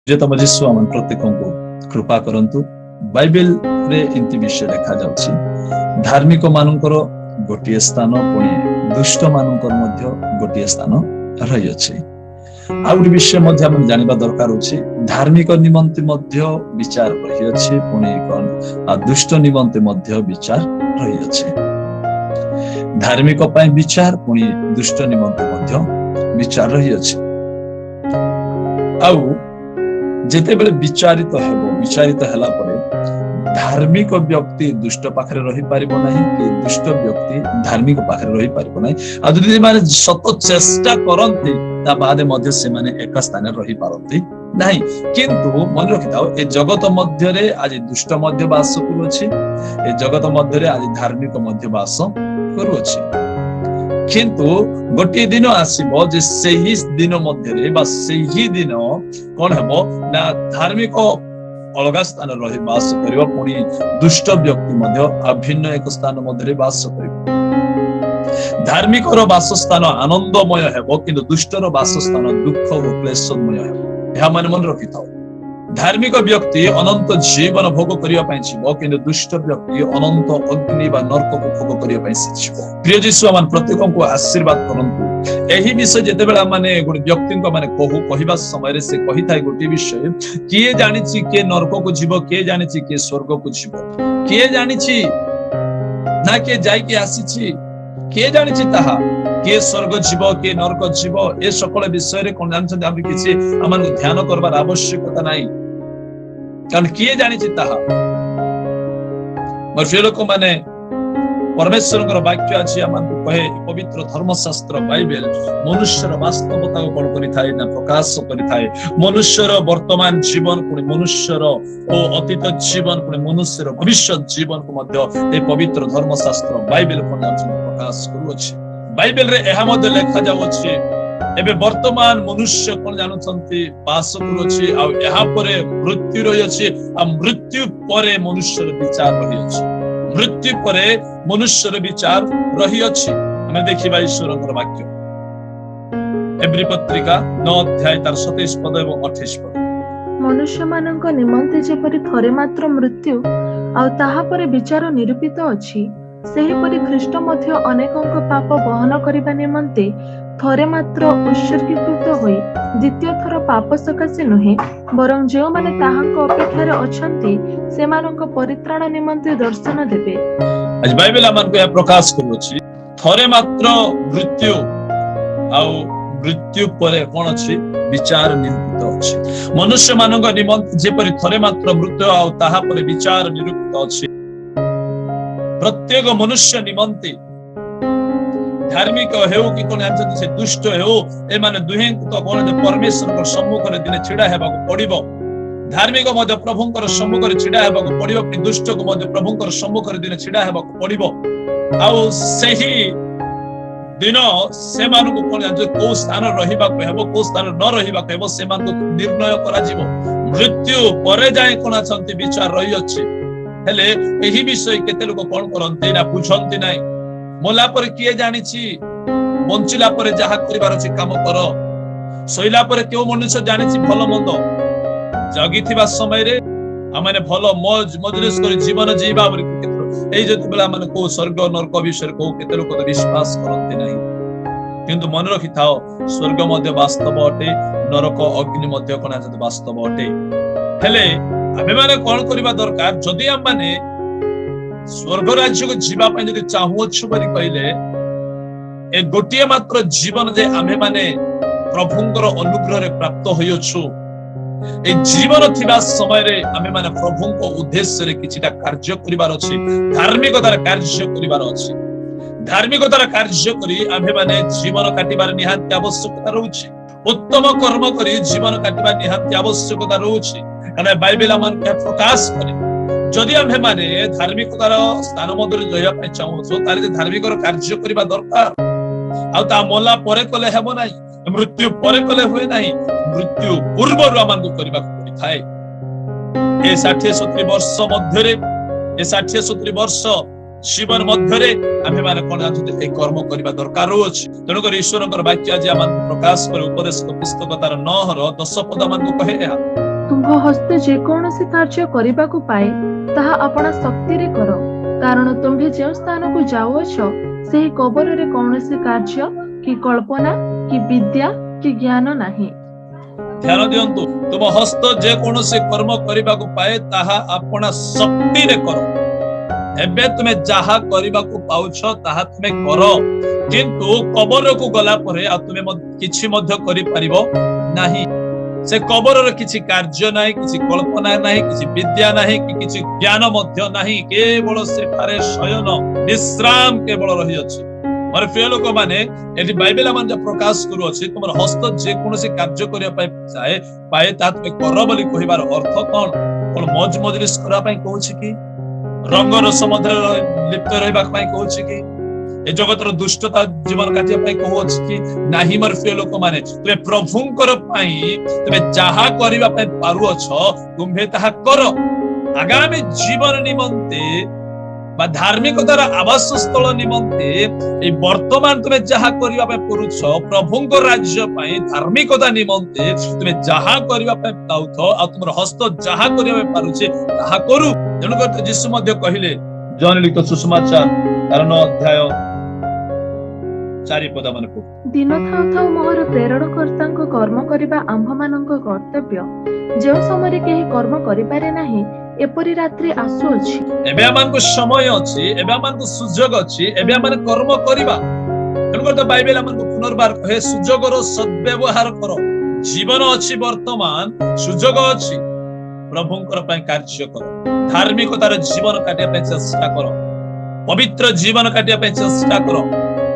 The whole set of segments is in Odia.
ପ୍ରିୟତମ ଯୀଶୁ ଆମ ପ୍ରତ୍ୟେକଙ୍କୁ କୃପା କରନ୍ତୁ। ବାଇବେଲରେ ଏମିତି ବିଷୟ ଲେଖାଯାଉଛି, ଧାର୍ମିକ ମାନଙ୍କର ଗୋଟିଏ ସ୍ଥାନ, ପୁଣି ଦୁଷ୍ଟ ମାନଙ୍କର ମଧ୍ୟ ଗୋଟିଏ ସ୍ଥାନ ରହିଅଛି। ଆଉ ଗୋଟେ ବିଷୟ ମଧ୍ୟ ଆମେ ଜାଣିବା ଦରକାର ଅଛି, ଧାର୍ମିକ ନିମନ୍ତେ ମଧ୍ୟ ବିଚାର ରହିଅଛି, ପୁଣି କଣ ଦୁଷ୍ଟ ନିମନ୍ତେ ମଧ୍ୟ ବିଚାର ରହିଅଛି। ଧାର୍ମିକ ପାଇଁ ବିଚାର, ପୁଣି ଦୁଷ୍ଟ ନିମନ୍ତେ ମଧ୍ୟ ବିଚାର ରହିଅଛି। ଆଉ ଯେତେବେଳେ ବିଚାରିତ ହେବ, ବିଚାରିତ ହେଲା ପରେ ଧାର୍ମିକ ବ୍ୟକ୍ତି ଦୁଷ୍ଟ ପାଖରେ ରହିପାରିବ ନାହିଁ କି ଦୁଷ୍ଟ ବ୍ୟକ୍ତି ଧାର୍ମିକ ପାଖରେ ରହିପାରିବ ନାହିଁ। ଆଉ ଯଦି ସେମାନେ ସତ ଚେଷ୍ଟା କରନ୍ତି, ତା ବାଦେ ମଧ୍ୟ ସେମାନେ ଏକ ସ୍ଥାନରେ ରହିପାରନ୍ତି ନାହିଁ। କିନ୍ତୁ ମନେ ରଖିଥାଅ, ଏ ଜଗତ ମଧ୍ୟରେ ଆଜି ଦୁଷ୍ଟ ମଧ୍ୟ ବାସ କରୁଅଛି, ଏ ଜଗତ ମଧ୍ୟରେ ଆଜି ଧାର୍ମିକ ମଧ୍ୟ ବାସ କରୁଅଛି। କିନ୍ତୁ ଗୋଟିଏ ଦିନ ଆସିବ ଯେ ସେହି ଦିନ ମଧ୍ୟରେ ବା ସେହି ଦିନ କଣ ହେବ ନା, ଧାର୍ମିକ ଅଲଗା ସ୍ଥାନରେ ରହି ବାସ କରିବ, ପୁଣି ଦୁଷ୍ଟ ବ୍ୟକ୍ତି ମଧ୍ୟ ଆଉ ଭିନ୍ନ ଏକ ସ୍ଥାନ ମଧ୍ୟରେ ବାସ କରିବ। ଧାର୍ମିକର ବାସସ୍ଥାନ ଆନନ୍ଦମୟ ହେବ, କିନ୍ତୁ ଦୁଷ୍ଟର ବାସସ୍ଥାନ ଦୁଃଖ ଓ କ୍ଲେଶମୟ ହେବ। ଏହା ମାନେ ମନେ ରଖିଥାଉ, ଧାର୍ମିକ ବ୍ୟକ୍ତି ଅନନ୍ତ ଜୀବନ ଭୋଗ କରିବା ପାଇଁ ଯିବ, କିନ୍ତୁ ଦୁଷ୍ଟ ବ୍ୟକ୍ତି ଅନନ୍ତ ଅଗ୍ନି ବା ନର୍କକୁ ଭୋଗ କରିବା ପାଇଁ ସେ ଯିବ। ପ୍ରିୟ ଯୀଶୁ ଆମ ପ୍ରତ୍ୟେକଙ୍କୁ ଆଶୀର୍ବାଦ କରନ୍ତୁ। ଏହି ବିଷୟ ଯେତେବେଳେ ମାନେ ଗୋଟେ ବ୍ୟକ୍ତିଙ୍କ ମାନେ କହୁ, କହିବା ସମୟରେ ସେ କହିଥାଏ ଗୋଟିଏ ବିଷୟ, କିଏ ଜାଣିଛି କିଏ ନର୍କକୁ ଯିବ? କିଏ ଜାଣିଛି କିଏ ସ୍ୱର୍ଗକୁ ଯିବ? କିଏ ଜାଣିଛି ନା କିଏ ଯାଇକି ଆସିଛି? କିଏ ଜାଣିଛି ତାହା, କିଏ ସ୍ୱର୍ଗ ଯିବ, କିଏ ନର୍କ ଯିବ? ଏ ସକଳ ବିଷୟରେ କଣ ଜାଣିଛନ୍ତି, ଆମେ କିଛି ଆମମାନଙ୍କୁ ଧ୍ୟାନ କରିବାର ଆବଶ୍ୟକତା ନାହିଁ, କାରଣ କିଏ ଜାଣିଛି ତାହା? ମୋର ପ୍ରିୟ ଲୋକମାନେ, ପରମେଶ୍ୱରଙ୍କର ବାକ୍ୟ ଆଜି ଆମମାନଙ୍କୁ କହେ, ପବିତ୍ର ଧର୍ମଶାସ୍ତ୍ର ବାଇବେଲ ମନୁଷ୍ୟର ବାସ୍ତବତାକୁ କଣ କରିଥାଏ ନା ପ୍ରକାଶ କରିଥାଏ। ମନୁଷ୍ୟର ବର୍ତ୍ତମାନ ଜୀବନ, ପୁଣି ମନୁଷ୍ୟର ଓ ଅତୀତ ଜୀବନ, ପୁଣି ମନୁଷ୍ୟର ଭବିଷ୍ୟତ ଜୀବନକୁ ମଧ୍ୟ ଏ ପବିତ୍ର ଧର୍ମଶାସ୍ତ୍ର ବାଇବେଲ କଣ ଜାଣିଛନ୍ତି, ପ୍ରକାଶ କରୁଅଛି। ବାଇବେଲରେ ଏହା ମଧ୍ୟ ଲେଖାଯାଉଅଛି, ଏବେ ବର୍ତ୍ତମାନ ମନୁଷ୍ୟ କଣ ଜାଣୁଛନ୍ତି, ବାସ କରୁଅଛି, ଆଉ ଏହା ପରେ ମୃତ୍ୟୁ ରହିଅଛି, ଆଉ ମୃତ୍ୟୁ ପରେ ମନୁଷ୍ୟର ବିଚାର ରହିଅଛି। ମୃତ୍ୟୁ ପରେ ମନୁଷ୍ୟର ବିଚାର ରହିଅଛି। ଆମେ ଦେଖିବା ଈଶ୍ୱରଙ୍କର ବାକ୍ୟ, ଏବ୍ରୀ ପତ୍ରିକା 9 ଅଧ୍ୟାୟ, ତାର 27 ପଦ ଏବଂ 28 ପଦ। ମନୁଷ୍ୟମାନଙ୍କ ନିମନ୍ତେ ଯେପରି ଥରେ ମାତ୍ର ମୃତ୍ୟୁ ଆଉ ତାହା ପରେ ବିଚାର ନିରୂପିତ ଅଛି, ସେହିପରି ଖ୍ରୀଷ୍ଟ ମଧ୍ୟ ଅନେକଙ୍କ ପାପ ବହନ କରିବା ନିମନ୍ତେ ଥରେ ମାତ୍ର ଉତ୍ସର୍ଗୀକୃତ ହୋଇ ଦ୍ୱିତୀୟ ଥର ପାପ ସକାଶେ ନୁହେଁ, ବରଂ ଯେଉଁମାନେ ତାହାଙ୍କ ଅପେକ୍ଷାରେ ଅଛନ୍ତି, ସେମାନଙ୍କ ପରିତ୍ରାଣ ନିମନ୍ତେ ଦର୍ଶନ ଦେବେ। ଆଜି ବାଇବେଲ ଆମମାନଙ୍କୁ ଏହା ପ୍ରକାଶ କରୁଅଛି, ଥରେ ମାତ୍ର ମୃତ୍ୟୁ ଆଉ ମୃତ୍ୟୁ ପରେ କଣ ଅଛି? ବିଚାର ନିରୂପିତ ଅଛି। ମନୁଷ୍ୟମାନଙ୍କ ନିମନ୍ତେ ଯେପରି ଥରେ ମାତ୍ର ମୃତ୍ୟୁ ଆଉ ତାହା ପରେ ବିଚାର ନିରୂପିତ ଅଛି, ପ୍ରତ୍ୟେକ ମନୁଷ୍ୟ ନିମନ୍ତେ, ଧାର୍ମିକ ହେଉ କି କଣ ଜାଣିଛନ୍ତି, ସେ ଦୁଷ୍ଟ ହେଉ, ଏମାନେ ଦୁହେଁଙ୍କୁ ତ କଣ ପରମେଶ୍ୱରଙ୍କ ସମ୍ମୁଖରେ ଦିନେ ଛିଡା ହେବାକୁ ପଡିବ। ଧାର୍ମିକ ମଧ୍ୟ ପ୍ରଭୁଙ୍କର ସମ୍ମୁଖରେ ଛିଡା ହେବାକୁ ପଡିବ, ଦୁଷ୍ଟକୁ ମଧ୍ୟ ପ୍ରଭୁଙ୍କର ସମ୍ମୁଖରେ ଦିନେ ଛିଡା ହେବାକୁ ପଡିବ। ଆଉ ସେହି ଦିନ ସେମାନଙ୍କୁ କଣ ଜାଣିଛ, କୋଉ ସ୍ଥାନ ରହିବାକୁ ହେବ, କୋଉ ସ୍ଥାନ ନ ରହିବାକୁ ହେବ, ସେମାନଙ୍କୁ ନିର୍ଣ୍ଣୟ କରାଯିବ। ମୃତ୍ୟୁ ପରେ ଯାଏ କଣ ଅଛନ୍ତି, ବିଚାର ରହିଅଛି। ହେଲେ ଏହି ବିଷୟ କେତେ ଲୋକ କଣ କରନ୍ତି ନା ବୁଝନ୍ତି ନାହିଁ। ମଲା ପରେ କିଏ ଜାଣିଛି? ବଞ୍ଚିଲା ପରେ ଯାହା କରିବାର ଅଛି କାମ କର। ଶୋଇଲା ପରେ କେଉଁ ମନୁଷ୍ୟ ଜାଣିଛି ଭଲ ମନ୍ଦ? ଜଗିଥିବା ସମୟରେ ଆମେ ଭଲ ମଜ ମଜଲିସ କରି ଜୀବନ ଜୀଇବା ବୋଲି କେତେ ଏଇ ଯେତେବେଳେ ଆମେ କୋଉ ସ୍ୱର୍ଗ ନର୍କ ବିଷୟରେ କୋଉ, କେତେ ଲୋକ ତ ବିଶ୍ୱାସ କରନ୍ତି ନାହିଁ। କିନ୍ତୁ ମନେ ରଖିଥାଅ, ସ୍ୱର୍ଗ ମଧ୍ୟ ବାସ୍ତବ ଅଟେ, ନରକ ଅଗ୍ନି ମଧ୍ୟ କଣ ବାସ୍ତବ ଅଟେ। ହେଲେ ଆମେମାନେ କଣ କରିବା ଦରକାର? ଯଦି ଆମମାନେ ସ୍ୱର୍ଗ ରାଜ୍ୟକୁ ଯିବା ପାଇଁ ଯଦି ଚାହୁଁଅଛୁ ବୋଲି କହିଲେ, ଏ ଗୋଟିଏ ମାତ୍ର ଜୀବନ ଯେ ଆମ୍ଭେମାନେ ପ୍ରଭୁଙ୍କର ଅନୁଗ୍ରହରେ ପ୍ରାପ୍ତ ହୋଇଅଛୁ, ଏ ଜୀବନ ଥିବା ସମୟରେ ଆମେମାନେ ପ୍ରଭୁଙ୍କ ଉଦ୍ଦେଶ୍ୟରେ କିଛିଟା କାର୍ଯ୍ୟ କରିବାର ଅଛି, ଧାର୍ମିକତାର କାର୍ଯ୍ୟ କରିବାର ଅଛି। ଧାର୍ମିକତାର କାର୍ଯ୍ୟ କରି ଆମ୍ଭେମାନେ ଜୀବନ କାଟିବାର ନିହାତି ଆବଶ୍ୟକତା ରହୁଛି। ଉତ୍ତମ କର୍ମ କରି ଜୀବନ କାଟିବା ନିହାତି ଆବଶ୍ୟକତା ରହୁଛି, କାରଣ ବାଇବେଲ ଆମମାନଙ୍କୁ ଏହା ପ୍ରକାଶ କରେ। ଯଦି ଆମ୍ଭେମାନେ ଧାର୍ମିକତାର ସ୍ଥାନ ମଧ୍ୟରେ ରହିବା ପାଇଁ ଚାହୁଁଛୁ, ତାହେଲେ ଧାର୍ମିକର କାର୍ଯ୍ୟ କରିବା ଦରକାର। ଆଉ ତା ମଲା ପରେ କଲେ ହେବ ନାହିଁ, ମୃତ୍ୟୁ ପରେ କଲେ ହୁଏ ନାହିଁ, ମୃତ୍ୟୁ ପୂର୍ବରୁ ଆମମାନଙ୍କୁ କରିବାକୁ ପଡିଥାଏ। ଏ 60-70 ବର୍ଷ ମଧ୍ୟରେ, ଏ 60-70 ବର୍ଷ ଜୀବନ ମଧ୍ୟରେ ଆମ୍ଭେମାନେ କଣ ଜାଣିଛନ୍ତି, ଏଇ କର୍ମ କରିବା ଦରକାର ରହୁଅଛି। ତେଣୁକରି ଈଶ୍ୱରଙ୍କର ବାକ୍ୟ ଆଜି ଆମମାନଙ୍କୁ ପ୍ରକାଶ କରି ଉପଦେଶକ ପୁସ୍ତକ ତାର 9ର 10 ପଦ ମାନଙ୍କୁ କହେ ଏହା। ତୁମ୍ଭ ହସ୍ତ ଯେକୌଣସି କାର୍ଯ୍ୟ କରିବାକୁ ପାଏ, ତାହା ଆପଣା ଶକ୍ତିରେ କର, କାରଣ ତୁମ୍ଭେ ଯେଉଁ ସ୍ଥାନକୁ ଯାଉଅଛ, ସେହି କବରରେ କୌଣସି କାର୍ଯ୍ୟ କି କଳ୍ପନା କି ବିଦ୍ୟା କି ଜ୍ଞାନ ନାହିଁ। ଧ୍ୟାନ ଦିଅନ୍ତୁ, ତୁମ ହସ୍ତ ଯେକୌଣସି କର୍ମ କରିବାକୁ ପାଏ, ତାହା ଆପଣା ଶକ୍ତିରେ କର। ଏବେ ତୁମେ ଯାହା କରିବାକୁ ପାଉଛ, ତାହା ତୁମେ କର। କିନ୍ତୁ କବରକୁ ଗଲା ପରେ ଆଉ ତୁମେ କିଛି ମଧ୍ୟ କରିପାରିବ ନାହିଁ। ସେ କବରର କିଛି କାର୍ଯ୍ୟ ନାହିଁ, କିଛି କଳ୍ପନା ନାହିଁ, କିଛି ବିଦ୍ୟା ନାହିଁ କି କିଛି ଜ୍ଞାନ ମଧ୍ୟ ନାହିଁ। କେବଳ ସେଠାରେ ଶୟନ, ବିଶ୍ରାମ କେବଳ ରହିଅଛି। ମୋର ପ୍ରିୟ ଲୋକମାନେ, ଏଠି ବାଇବେଲ ମାନେ ପ୍ରକାଶ କରୁଅଛି, ତୁମର ହସ୍ତ ଯେକୌଣସି କାର୍ଯ୍ୟ କରିବା ପାଇଁ ଚାଏ ପାଏ, ତାହା ତୁମେ କର ବୋଲି କହିବାର ଅର୍ଥ କଣ? କଣ ମଜ ମଜଲିସ କରିବା ପାଇଁ କହୁଛି କି? ରଙ୍ଗ ରସ ମଧ୍ୟରେ ଲିପ୍ତ ରହିବା ପାଇଁ କହୁଛି କି? ଏ ଜଗତର ଦୁଷ୍ଟତା ଜୀବନ କାଟିବା ପାଇଁ କହୁଅଛି କି? ନାହିଁ ମୋର ପ୍ରିୟ ଲୋକମାନେ, ତୁମେ ପ୍ରଭୁଙ୍କର ପାଇଁ ତୁମେ ଯାହା କରିବା ପାଇଁ ପାରୁଅଛ, ତୁମ୍ଭେ ତାହା କର। ଆଗାମୀ ଜୀବନ ନିମନ୍ତେ ବା ଧାର୍ମିକତାର ଆବାସ ସ୍ଥଳ ନିମନ୍ତେ ଏଇ ବର୍ତ୍ତମାନ ତୁମେ ଯାହା କରିବା ପାଇଁ କରୁଛ, ପ୍ରଭୁଙ୍କ ରାଜ୍ୟ ପାଇଁ, ଧାର୍ମିକତା ନିମନ୍ତେ ତୁମେ ଯାହା କରିବା ପାଇଁ ପାଉଥ ଆଉ ତୁମର ହସ୍ତ ଯାହା କରିବା ପାଇଁ ପାରୁଛି, ତାହା କରୁ। ତେଣୁକରି ତ ଯୀଶୁ ମଧ୍ୟ କହିଲେ, ଯୋହନ ଲିଖିତ ସୁସମାଚାର ତାର 9 ଅଧ୍ୟାୟ 4 ପଦ ମାନେ ପଢୁ। ଦିନ ଥାଉ ଥାଉ ମୋହର ପ୍ରେରଣକର୍ତ୍ତାଙ୍କ କର୍ମ କରିବା ଆମ୍ଭମାନଙ୍କ କର୍ତ୍ତବ୍ୟ। ଯେଉଁ ସମୟରେ କେହି କର୍ମ କରିପାରେ ନାହିଁ, ଏପରି ରାତ୍ରି ଆସୁଅଛି। ଏବେ ଆମମାନଙ୍କୁ ସମୟ ଅଛି, ଏବେ ଆମମାନଙ୍କୁ ସୁଯୋଗ ଅଛି, ଏବେ ଆମେ କର୍ମ କରିବା। ତେଣୁକରି ତ ବାଇବେଲ ଆମମାନଙ୍କୁ ପୁନର୍ବାର କହେ, ସୁଯୋଗର ସଦ୍ବ୍ୟବହାର କର। ଜୀବନ ଅଛି, ବର୍ତ୍ତମାନ ସୁଯୋଗ ଅଛି, ପ୍ରଭୁଙ୍କର ପାଇଁ କାର୍ଯ୍ୟ କର। ଧାର୍ମିକତାର ଜୀବନ କାଟିବା ପାଇଁ ଚେଷ୍ଟା କର। ପବିତ୍ର ଜୀବନ କାଟିବା ପାଇଁ ଚେଷ୍ଟା କର।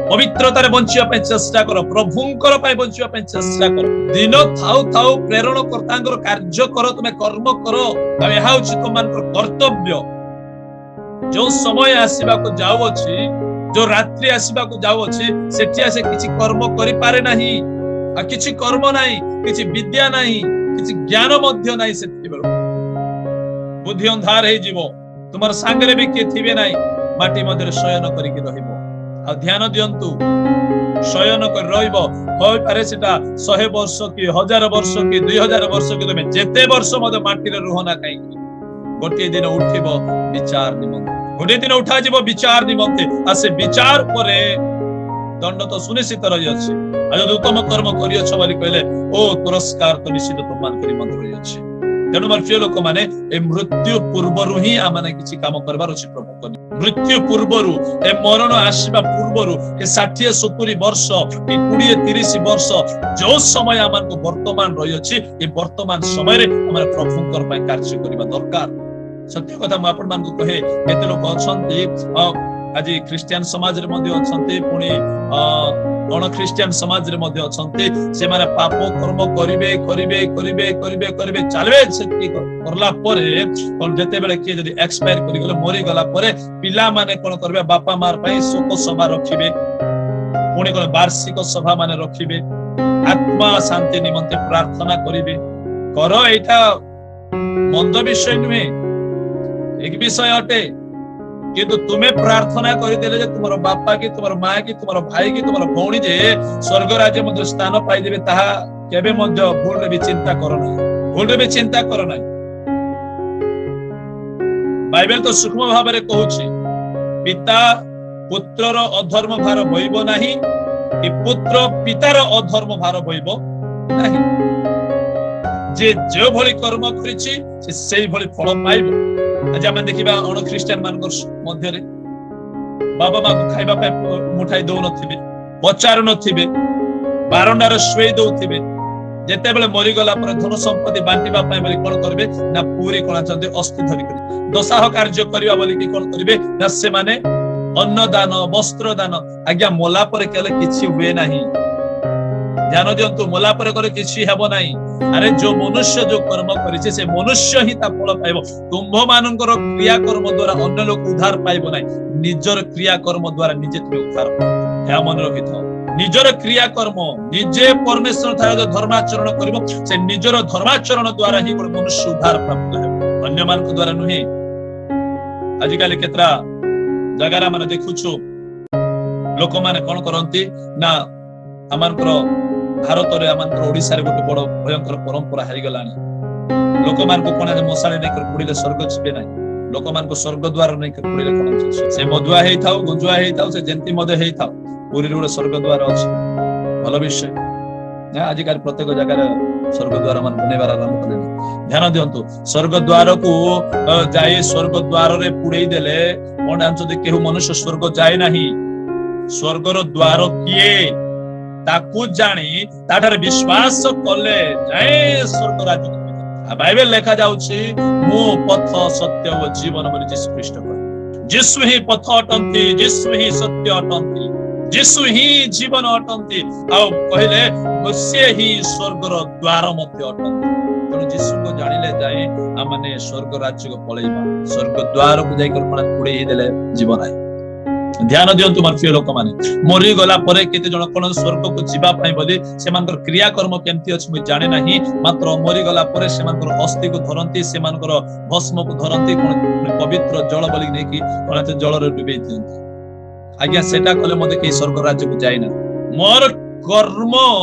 ପବିତ୍ରତାରେ ବଞ୍ଚିବା ପାଇଁ ଚେଷ୍ଟା କର। ପ୍ରଭୁଙ୍କର ପାଇଁ ବଞ୍ଚିବା ପାଇଁ ଚେଷ୍ଟା କର। ଦିନ ଥାଉ ଥାଉ ପ୍ରେରଣ କର୍ତ୍ତାଙ୍କର କାର୍ଯ୍ୟ କର, ତୁମେ କର୍ମ କର। ଆଉ ଏହା ହଉଛି ତୁମମାନଙ୍କର କର୍ତ୍ତବ୍ୟ। ଯୋଉ ସମୟ ଆସିବାକୁ ଯାଉଅଛି, ଯୋଉ ରାତ୍ରି ଆସିବାକୁ ଯାଉଅଛି, ସେଠି ଆସେ କିଛି କର୍ମ କରିପାରେ ନାହିଁ। ଆଉ କିଛି କର୍ମ ନାହିଁ, କିଛି ବିଦ୍ୟା ନାହିଁ, କିଛି ଜ୍ଞାନ ମଧ୍ୟ ନାହିଁ। ସେତିକି ବେଳକୁ ବୁଦ୍ଧି ଅନ୍ଧାର ହେଇଯିବ। ତୁମର ସାଙ୍ଗରେ ବି କିଏ ଥିବେ ନାହିଁ। ମାଟି ମଧ୍ୟରେ ଶୟନ କରିକି ରହିବ। ଆଉ ଧ୍ୟାନ ଦିଅନ୍ତୁ, ଶୟନ କରି ରହିବ, ହୋଇପାରେ ସେଟା 100 ବର୍ଷ କି 1000 ବର୍ଷ କି 2000 ବର୍ଷ କି ତୁମେ ଯେତେ ବର୍ଷ ମଧ୍ୟ ମାଟିରେ ରୁହ ନା କାହିଁକି, ଗୋଟିଏ ଦିନ ଉଠିବ ବିଚାର ନିମନ୍ତେ। ଗୋଟିଏ ଦିନ ଉଠାଯିବ ବିଚାର ନିମନ୍ତେ। ଆଉ ସେ ବିଚାର ପରେ ଦଣ୍ଡ ତ ସୁନିଶ୍ଚିତ ରହିଅଛି। ଆଉ ଯଦି ଉତ୍ତମ କର୍ମ କରିଅଛ ବୋଲି କହିଲେ, ଓ ପୁରସ୍କାର ତ ନିଶ୍ଚିତ ତୁମମାନଙ୍କ ନିମନ୍ତେ ରହିଅଛି। ତେଣୁ ମୋର ପ୍ରିୟ ଲୋକମାନେ, ଏ ମୃତ୍ୟୁ ପୂର୍ବରୁ ହିଁ ଆମମାନେ କିଛି କାମ କରିବାର ଅଛି ପ୍ରଭୁଙ୍କ। ମୃତ୍ୟୁ ପୂର୍ବରୁ, ଏ ମରଣ ଆସିବା ପୂର୍ବରୁ, ଏ 60-70 ବର୍ଷ କି 20-30 ବର୍ଷ ଯୋଉ ସମୟ ଆମମାନଙ୍କୁ ବର୍ତ୍ତମାନ ରହିଅଛି, ଏ ବର୍ତ୍ତମାନ ସମୟରେ ଆମେ ପ୍ରଭୁଙ୍କର ପାଇଁ କାର୍ଯ୍ୟ କରିବା ଦରକାର। ସତ୍ୟ କଥା ମୁଁ ଆପଣମାନଙ୍କୁ କହେ, କେତେ ଲୋକ ଅଛନ୍ତି, ଆଜି ଖ୍ରୀଷ୍ଟିଆନ ସମାଜରେ ମଧ୍ୟ ଅଛନ୍ତି, ପୁଣି ଅଣ ଖ୍ରୀଷ୍ଟିଆନ ସମାଜରେ ମଧ୍ୟ ଅଛନ୍ତି। ସେମାନେ ପାପ କର୍ମ କରିବେ, କରିବେ, କରିବେ, କରିବେ, କରିବେ, ଚାଲିବେ। ସେତିକି କଲା ପରେ କଣ, ଯେତେବେଳେ କିଏ ଯଦି ଏକ୍ସପାୟାର କରିଗଲେ, ମରିଗଲା ପରେ ପିଲାମାନେ କଣ କରିବେ? ବାପା ମା ପାଇଁ ଶୋକ ସଭା ରଖିବେ, ପୁଣି କଣ ବାର୍ଷିକ ସଭା ମାନେ ରଖିବେ, ଆତ୍ମା ଶାନ୍ତି ନିମନ୍ତେ ପ୍ରାର୍ଥନା କରିବେ। କର, ଏଇଟା ମନ୍ଦ ବିଷୟ ନୁହେଁ, ଏକ ବିଷୟ ଅଟେ। କିନ୍ତୁ ତୁମେ ପ୍ରାର୍ଥନା କରିଦେଲେ ଯେ ତୁମର ବାପା କି ତୁମର ମା କି ତୁମର ଭାଇ କି ତୁମର ଭଉଣୀ ଯେ ସ୍ୱର୍ଗ ରାଜ୍ୟ ମଧ୍ୟ ସ୍ଥାନ ପାଇଦେବେ, ତାହା କେବେ ମଧ୍ୟ ଭୁଲରେ ବି ଚିନ୍ତା କର ନାହିଁ। ଭୁଲରେ ବି ଚିନ୍ତା କର ନାହିଁ। ବାଇବେଲ ତ ସୂକ୍ଷ୍ମ ଭାବରେ କହୁଛି, ପିତା ପୁତ୍ରର ଅଧର୍ମ ଭାର ବହିବ ନାହିଁ କି ପୁତ୍ର ପିତାର ଅଧର୍ମ ଭାର ବହିବ ନାହିଁ। ଯେ ଯେଉଁଭଳି କର୍ମ କରିଛି, ସେ ସେଇଭଳି ଫଳ ପାଇବ। ଆଜି ଆମେ ଦେଖିବା, ଅଣ ଖ୍ରୀଷ୍ଟିଆନ ମାନଙ୍କ ମଧ୍ୟରେ ବାବା ମାକୁ ଖାଇବା ପାଇଁ ମୁଠାଇ ଦଉନଥିବେ, ପଚାରୁ ନଥିବେ, ବାରଣ୍ଡାରେ ଶୁଏଇ ଦଉଥିବେ। ଯେତେବେଳେ ମରିଗଲା ପରେ ଧନ ସମ୍ପତ୍ତି ବାଣ୍ଟିବା ପାଇଁ ବୋଲି କଣ କରିବେ ନା, ପୁରୀ କଣ ଅଛନ୍ତି ଅସ୍ଥି ଧରିକରି ଦଶାହ କାର୍ଯ୍ୟ କରିବା ବୋଲିକି କଣ କରିବେ ନା, ସେମାନେ ଅନ୍ନ ଦାନ, ବସ୍ତ୍ର ଦାନ। ଆଜ୍ଞା, ମଲା ପରେ କେଲେ କିଛି ହୁଏ ନାହିଁ। ଧ୍ୟାନ ଦିଅନ୍ତୁ, ମଲା ପରେ କଲେ କିଛି ହେବ ନାହିଁ। ଆରେ, ଯୋଉ ମନୁଷ୍ୟ ଯୋଉ କର୍ମ କରିଛି, ସେ ମନୁଷ୍ୟ ହିଁ ତା ଫଳ ପାଇବ। ତୁମ୍ଭ ମାନଙ୍କର କ୍ରିୟାକର୍ମ ଦ୍ଵାରା ଅନ୍ୟ ଲୋକ ଉଦ୍ଧାର ପାଇବ ନାହିଁ। ନିଜର କ୍ରିୟାକର୍ମ ଦ୍ଵାରା ନିଜେ ତୁମେ ଉଦ୍ଧାର ପାଇବ। ଏହା ମନେ ରଖିଥାଅ। ନିଜର କ୍ରିୟାକର୍ମ ନିଜେ ପରମେଶ୍ୱର ଠାରେ ଯୋଉ ଧର୍ମାଚରଣ କରିବ, ସେ ନିଜର ଧର୍ମାଚରଣ ଦ୍ଵାରା ହିଁ ଗୋଟେ ମନୁଷ୍ୟ ଉଦ୍ଧାର ପ୍ରାପ୍ତ ହେବ, ଅନ୍ୟମାନଙ୍କ ଦ୍ଵାରା ନୁହେଁ। ଆଜିକାଲି କେତେଟା ଜାଗାରେ ଆମେ ଦେଖୁଛୁ, ଲୋକମାନେ କଣ କରନ୍ତି ନା, ଆମମାନଙ୍କର ଭାରତରେ, ଆମମାନଙ୍କର ଓଡିଶାରେ ଗୋଟେ ବଡ ଭୟଙ୍କର ପରମ୍ପରା ହେଇଗଲାଣି। ଲୋକମାନଙ୍କୁ କଣ ମଶାଣି ନେଇକରି ପୋଡ଼ିଲେ ସ୍ୱର୍ଗ ଯିବେ ନାହିଁ। ଲୋକମାନଙ୍କୁ ସ୍ୱର୍ଗ ଦ୍ୱାର ନେଇକରି ପୋଡ଼ିଲେ କଣ ଅଛି? ସେ ମଦୁଆ ହେଇଥାଉ, ଗଞ୍ଜୁଆ ହେଇଥାଉ, ସେ ଯେମିତି ମଧ୍ୟ ହେଇଥାଉ, ପୁରୀରେ ଗୋଟେ ସ୍ୱର୍ଗ ଦ୍ୱାର ଅଛି। ଭଲ ବିଷୟ ନା? ଆଜିକାଲି ପ୍ରତ୍ୟେକ ଜାଗାରେ ସ୍ୱର୍ଗ ଦ୍ୱାର ମାନେ ବନେଇବାର ଆରମ୍ଭ କଲେଣି। ଧ୍ୟାନ ଦିଅନ୍ତୁ, ସ୍ୱର୍ଗ ଦ୍ୱାରକୁ ଯାଇ ସ୍ୱର୍ଗ ଦ୍ୱାରରେ ପୁଡେଇ ଦେଲେ କଣ ଜାଣିଛନ୍ତି? କେଉଁ ମନୁଷ୍ୟ ସ୍ୱର୍ଗ ଯାଏ ନାହିଁ। ସ୍ୱର୍ଗର ଦ୍ୱାର କିଏ ତାକୁ ଜାଣି ତାଠାରେ ବିଶ୍ୱାସ କଲେ ଯାଏ ସ୍ୱର୍ଗ ରାଜ୍ୟ। ବାଇବେଲ ଲେଖା ଯାଉଛି, ମୁଁ ପଥ, ସତ୍ୟ ଓ ଜୀବନ ବୋଲି ଯୀଶୁ ଖ୍ରୀଷ୍ଟ କହିଲେ। ଯୀଶୁ ହିଁ ପଥ ଅଟନ୍ତି, ଯୀଶୁ ହିଁ ସତ୍ୟ ଅଟନ୍ତି, ଯୀଶୁ ହିଁ ଜୀବନ ଅଟନ୍ତି। ଆଉ କହିଲେ ସେ ହିଁ ସ୍ୱର୍ଗର ଦ୍ୱାର ମଧ୍ୟ ଅଟନ୍ତି। ତେଣୁ ଯୀଶୁକୁ ଜାଣିଲେ ଯାଇ ଆମମାନେ ସ୍ୱର୍ଗ ରାଜ୍ୟକୁ ପଳେଇବା। ସ୍ୱର୍ଗ ଦ୍ୱାରକୁ ଯାଇକରି କଣ ପୁଡେଇ ଦେଲେ ଯିବ ନାହିଁ। ଧ୍ୟାନ ଦିଅନ୍ତୁ ମୋର ପ୍ରିୟ ଲୋକମାନେ, ମରିଗଲା ପରେ କେତେ ଜଣ କଣ ସ୍ୱର୍ଗକୁ ଯିବା ପାଇଁ ବୋଲି ସେମାନଙ୍କର କ୍ରିୟାକର୍ମ କେମିତି ଅଛି ମୁଁ ଜାଣେ ନାହିଁ। ମାତ୍ର ମରିଗଲା ପରେ ସେମାନଙ୍କର ଅସ୍ଥିକୁ ଧରନ୍ତି, ସେମାନଙ୍କର ଭସ୍ମକୁ ଧରନ୍ତି, କଣ ପବିତ୍ର ଜଳ ବୋଲି ନେଇକି କଣ ଜଳରେ ଡୁବେଇ ଦିଅନ୍ତି। ଆଜ୍ଞା, ସେଟା କଲେ ମଧ୍ୟ କେହି ସ୍ୱର୍ଗ ରାଜ୍ୟକୁ ଯାଇନା। ମୋର କର୍ମ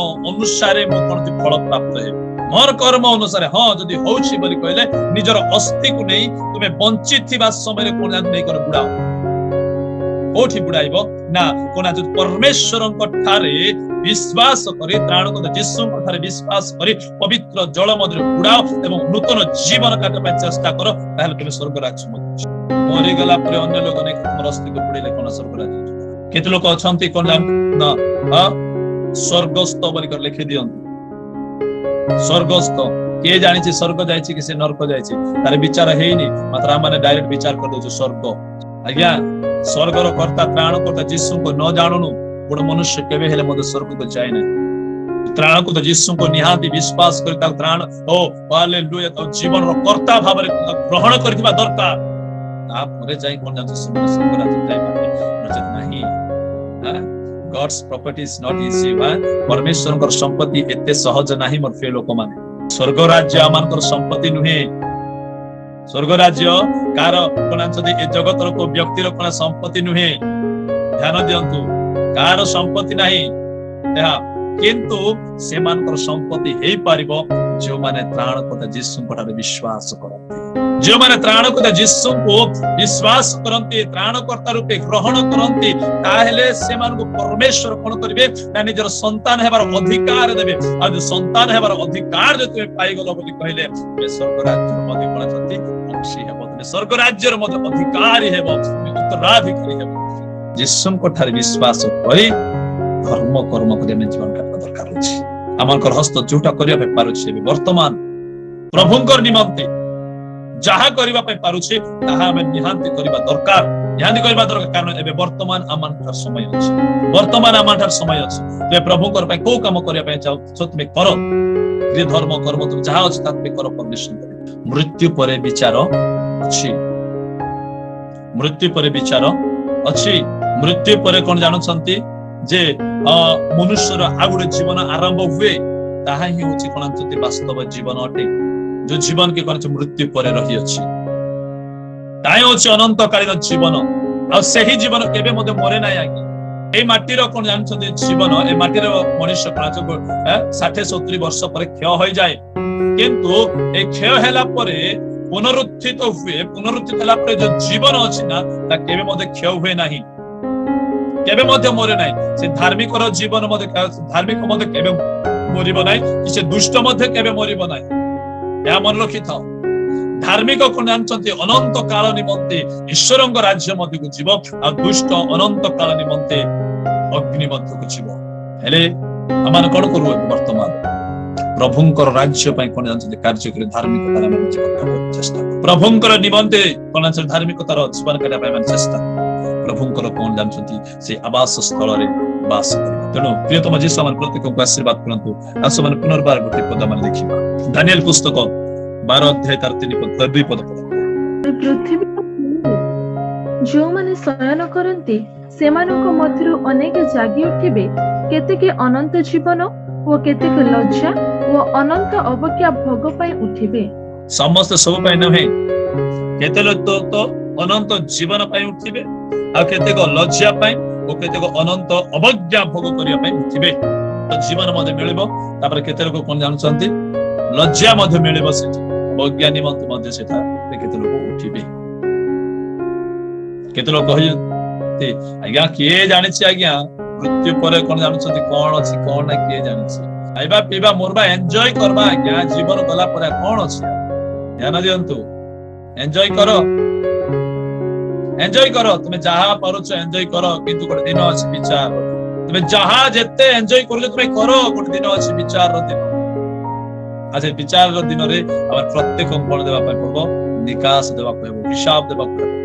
ଅନୁସାରେ ମୁଁ କଣ ଫଳ ପ୍ରାପ୍ତ ହେବି, ମୋର କର୍ମ ଅନୁସାରେ। ହଁ, ଯଦି ହଉଛି ବୋଲି କହିଲେ ନିଜର ଅସ୍ଥିକୁ ନେଇ ତୁମେ ବଞ୍ଚିଥିବା ସମୟରେ କଣ ନେଇକରି ବୁଡାଅ। କୋଉଠି ବୁଡାଇବ ନା କଣ? ପରମେଶ୍ୱରଙ୍କ ଠାରେ ବିଶ୍ୱାସ କରି, ତ୍ରାଣକର୍ତ୍ତା ଯୀଶୁଙ୍କ ଠାରେ ବିଶ୍ୱାସ କରି ପବିତ୍ର ଜଳ ମଧ୍ୟରେ ବୁଡାଅ ଏବଂ ନୂତନ ଜୀବନ କାଟିବା ପାଇଁ ଚେଷ୍ଟା କର, ତାହେଲେ ତୁମେ ସ୍ୱର୍ଗ ରାଜ୍ୟ ମଧ୍ୟ। ମରିଗଲା ପରେ ଅନ୍ୟ ଲୋକ ନେଇକି ତୁମର ଅସ୍ଥିକୁ ବୁଡେଇଲେ କଣ ସ୍ୱର୍ଗ ରାଜ୍ୟ? କେତେ ଲୋକ ଅଛନ୍ତି କଣ ନା ସ୍ୱର୍ଗସ୍ଥ ବୋଲି ଲେଖି ଦିଅନ୍ତି। ସ୍ୱର୍ଗସ୍ଥ, କିଏ ଜାଣିଛି ସ୍ୱର୍ଗ ଯାଇଛି କି ସେ ନରକ ଯାଇଛି? ତାର ବିଚାର ହେଇନି, ମାତ୍ର ଆମେ ଡାଇରେକ୍ଟ ବିଚାର କରିଦଉଛୁ ସ୍ୱର୍ଗ। ଆଜ୍ଞା, ସ୍ୱର୍ଗର କର୍ତ୍ତା ତ୍ରାଣକର୍ତ୍ତା ଯୀଶୁଙ୍କୁ ନ ଜାଣୁନୁ ଗୋଟେ ମନୁଷ୍ୟ କେବେ ହେଲେ ମଧ୍ୟ ସ୍ୱର୍ଗକୁ ଯାଏ ନାହିଁ। ତ୍ରାଣକର୍ତ୍ତା ଯୀଶୁଙ୍କୁ ନିହାତି ବିଶ୍ୱାସ କରି ତାକୁ ତ୍ରାଣ ଓ ହାଲେଲୁୟା ଜୀବନର କର୍ତ୍ତା ଭାବରେ ଗ୍ରହଣ କରିଥିବା ଦରକାର। ତାପରେ ଯାଇ କଣ ଜାଣିଛ ସେମାନେ ସ୍ୱର୍ଗ ରାଜ୍ୟ ଯାଇପାରିବେ, ନଚେତ ନାହିଁ। God's property is not easy. ପରମେଶ୍ୱରଙ୍କର ସମ୍ପତ୍ତି ଏତେ ସହଜ ନାହିଁ ମୋର ପ୍ରିୟ ଲୋକମାନେ। ସ୍ୱର୍ଗ ରାଜ୍ୟ ଆମମାନଙ୍କର ସମ୍ପତ୍ତି ନୁହେଁ। ସ୍ୱର୍ଗ ରାଜ୍ୟ କାହାର କଣ ଜାଣିଛନ୍ତି? ଏ ଜଗତର କୋଉ ବ୍ୟକ୍ତିର କଣ ସମ୍ପତ୍ତି ନୁହେଁ। ଧ୍ୟାନ ଦିଅନ୍ତୁ, କାହାର ସମ୍ପତ୍ତି ନାହିଁ ଏହା, କିନ୍ତୁ ସେମାନଙ୍କର ସମ୍ପତ୍ତି ହେଇପାରିବ ଯେଉଁମାନେ ତ୍ରାଣକର୍ତ୍ତା ଯୀଶୁଙ୍କ ଠାରେ ବିଶ୍ୱାସ କରନ୍ତି। ଯେଉଁମାନେ ତ୍ରାଣକର୍ତ୍ତା ଯୀଶୁଙ୍କୁ ବିଶ୍ୱାସ କରନ୍ତି, ତ୍ରାଣକର୍ତ୍ତା ରୂପେ ଗ୍ରହଣ କରନ୍ତି, ତାହେଲେ ସେମାନଙ୍କୁ ପରମେଶ୍ୱର କଣ କରିବେ ନା ନିଜର ସନ୍ତାନ ହେବାର ଅଧିକାର ଦେବେ। ଆଉ ଯୋଉ ସନ୍ତାନ ହେବାର ଅଧିକାର ଯଦି ତୁମେ ପାଇଗଲ ବୋଲି କହିଲେ, ତୁମେ ସ୍ୱର୍ଗ ରାଜ୍ୟର ମଧ୍ୟ କଣ ଅଛନ୍ତି ଅଂଶୀ ହେବ, ତୁମେ ସ୍ୱର୍ଗ ରାଜ୍ୟର ମଧ୍ୟ ଅଧିକାରୀ ହେବ, ତୁମେ ଉତ୍ତରାଧିକାରୀ ହେବ। ଯୀଶୁଙ୍କ ଠାରେ ବିଶ୍ୱାସ କରି ଧର୍ମ କର୍ମ କରି ଆମେ ଜୀବନ କାଟିବା ଦରକାର ଅଛି। ଆମଙ୍କର ହସ୍ତ ଯୋଉଟା କରିବା ପାଇଁ ପାରୁଛି, ଏବେ ବର୍ତ୍ତମାନ ପ୍ରଭୁଙ୍କର ନିମନ୍ତେ ଯାହା କରିବା ପାଇଁ ପାରୁଛି, ତାହା ଆମେ ନିହାତି କରିବା ଦରକାର, ନିହାତି କରିବା ଦରକାର। କାରଣ ଏବେ ବର୍ତ୍ତମାନ ଆମମାନଙ୍କର ସମୟ ଅଛି, ବର୍ତ୍ତମାନ ଆମମାନଙ୍କର ସମୟ ଅଛି। ତୁମେ ପ୍ରଭୁଙ୍କର ପାଇଁ କୋଉ କାମ କରିବା ପାଇଁ ଚାହୁଁଛ, ତୁମେ କର। ଯେ ଧର୍ମ କର୍ମ ତୁମେ ଯାହା ଅଛି ତାହା ତୁମେ କର ପରମେଶ୍ୱର। ମୃତ୍ୟୁ ପରେ ବିଚାର ଅଛି, ମୃତ୍ୟୁ ପରେ ବିଚାର ଅଛି। ମୃତ୍ୟୁ ପରେ କଣ ଜାଣୁଛନ୍ତି ଯେ ମନୁଷ୍ୟର ଆଉ ଗୋଟେ ଜୀବନ ଆରମ୍ଭ ହୁଏ। ତାହା ହିଁ ହଉଛି କଣ ଜାଣିଛନ୍ତି? ବାସ୍ତବ ଜୀବନ ଅଟେ, ଯୋଉ ଜୀବନ କି କଣ ମୃତ୍ୟୁ ପରେ ରହିଅଛି, ତାହା ହଉଛି ଅନନ୍ତକାଳୀନ ଜୀବନ। ଆଉ ସେହି ଜୀବନ କେବେ ମଧ୍ୟ ମରେ ନାହିଁ ଆଜ୍ଞା। ଏଇ ମାଟିର କଣ ଜାଣିଛନ୍ତି ଜୀବନ, ଏ ମାଟିର ମଣିଷ କଣ 60-70 ବର୍ଷ ପରେ କ୍ଷୟ ହୋଇଯାଏ। କିନ୍ତୁ ଏ କ୍ଷୟ ହେଲା ପରେ ପୁନରୁତ୍ଥିତ ହୁଏ। ପୁନରୁତ୍ଥିତ ହେଲା ପରେ ଯୋଉ ଜୀବନ ଅଛି ନା, ତା କେବେ ମଧ୍ୟ କ୍ଷୟ ହୁଏ ନାହିଁ, କେବେ ମଧ୍ୟ ମରେ ନାହିଁ। ସେ ଧାର୍ମିକର ଜୀବନ ମଧ୍ୟ, ଧାର୍ମିକ ମଧ୍ୟ କେବେ ମରିବ ନାହିଁ କି ସେ ଦୁଷ୍ଟ ମଧ୍ୟ କେବେ ମରିବ ନାହିଁ। ଏହା ମନେ ରଖିଥାଅ। ଧାର୍ମିକ କଣ ଜାଣିଛନ୍ତି? ଅନନ୍ତ କାଳ ନିମନ୍ତେ ଈଶ୍ୱରଙ୍କ ରାଜ୍ୟ ମଧ୍ୟକୁ ଯିବ, ଆଉ ଦୁଷ୍ଟ ଅନନ୍ତ କାଳ ନିମନ୍ତେ ଅଗ୍ନି ମଧ୍ୟକୁ ଯିବ। ହେଲେ ଆମମାନେ କଣ କରୁ ବର୍ତ୍ତମାନ? ପ୍ରଭୁଙ୍କର ରାଜ୍ୟ ପାଇଁ କଣ ଜାଣିଛନ୍ତି କାର୍ଯ୍ୟ କରି ଧାର୍ମିକତାର ଆମେ ଜୀବନ କାଟିବାକୁ ଚେଷ୍ଟା କରୁ। ପ୍ରଭୁଙ୍କର ନିମନ୍ତେ କଣ ଜାଣିଛନ୍ତି ଧାର୍ମିକତାର ଜୀବନ କାଟିବା ପାଇଁ ଆମେ ଚେଷ୍ଟା କରୁ। ପ୍ରଭୁଙ୍କର କଣ ଜାଣିଛନ୍ତି ସେ ଆବାସ ସ୍ଥଳରେ ବାସ କରିବା। ତେଣୁ ପ୍ରିୟତମ ଯୀଶୁ ମାନେ ପ୍ରତ୍ୟେକଙ୍କୁ ଆଶୀର୍ବାଦ କରନ୍ତୁ। ଆସ ମାନେ ପୁନର୍ବାର ଗୋଟେ ପଦ ମାନେ ଦେଖିବା। ଦାନିଏଲ ପୁସ୍ତକ 12 ଅଧ୍ୟାୟ ତାର 3 ପଦ, 2 ପଦ ପଢ। ପୃଥିବୀର ଯେଉଁମାନେ ଶୟନ କରନ୍ତି, ସେମାନଙ୍କ ମଧ୍ୟରୁ ଅନେକ ଜାଗି ଉଠିବେ, କେତେକେ ଅନନ୍ତ ଜୀବନ ଓ କେତେକ ଲଜ୍ଜା ଓ ଅନନ୍ତ ଅବଜ୍ଞା ଭୋଗ ପାଇଁ ଉଠିବେ। ସମସ୍ତେ ସବୁ ପାଇଁ ନୁହେଁ। କେତେ ଲୋକ ତ ଅନନ୍ତ ଜୀବନ ପାଇଁ ଉଠିବେ, ଆଉ କେତେକ ଲଜ୍ଜା ପାଇଁ ଓ କେତେକ ଅନନ୍ତ ଅବଜ୍ଞା ଭୋଗ କରିବା ପାଇଁ ଉଠିବେ। ତ ଜୀବନ ମଧ୍ୟ ମିଳିବ, ତାପରେ କେତେ ଲୋକ କଣ ଜାଣୁଛନ୍ତି? ଲଜ୍ଜା ମଧ୍ୟ ମିଳିବ ସେଠି। ଅବଜ୍ଞା ନିମନ୍ତେ ମଧ୍ୟ ସେଠାରେ କେତେ ଲୋକ ଉଠିବେ। କେତେ ଲୋକ କହିଛନ୍ତି, ଆଜ୍ଞା, କିଏ ଜାଣିଛି ଆଜ୍ଞା, ମୃତ୍ୟୁ ପରେ କଣ ଜାଣୁଛନ୍ତି, କଣ ଅଛି କଣ ନା, କିଏ ଜାଣିଛି? ଖାଇବା, ପିଇବା, ମରବା, ଏନ୍ଜୟ କରବା ଆଜ୍ଞା। ଜୀବନ ଗଲା ପରେ କଣ ଅଛି? ଧ୍ୟାନ ଦିଅନ୍ତୁ। ଏନ୍ଜୟ କର, ଏନ୍ଜୟ କର, ତୁମେ ଯାହା ପାରୁଛ ଏନ୍ଜୟ କର। କିନ୍ତୁ ଗୋଟେ ଦିନ ଅଛି ବିଚାର। ତୁମେ ଯାହା ଯେତେ ଏନ୍ଜୟ କରୁଛ ତୁମେ କର, ଗୋଟେ ଦିନ ଅଛି ବିଚାରର ଦିନ। ଆଚ୍ଛା, ବିଚାରର ଦିନରେ ଆମର ପ୍ରତ୍ୟେକ କଣ ଦେବା ପାଇଁ ପଡିବ? ନିକାଶ ଦେବାକୁ ହେବ, ହିସାବ ଦେବାକୁ ହେବ।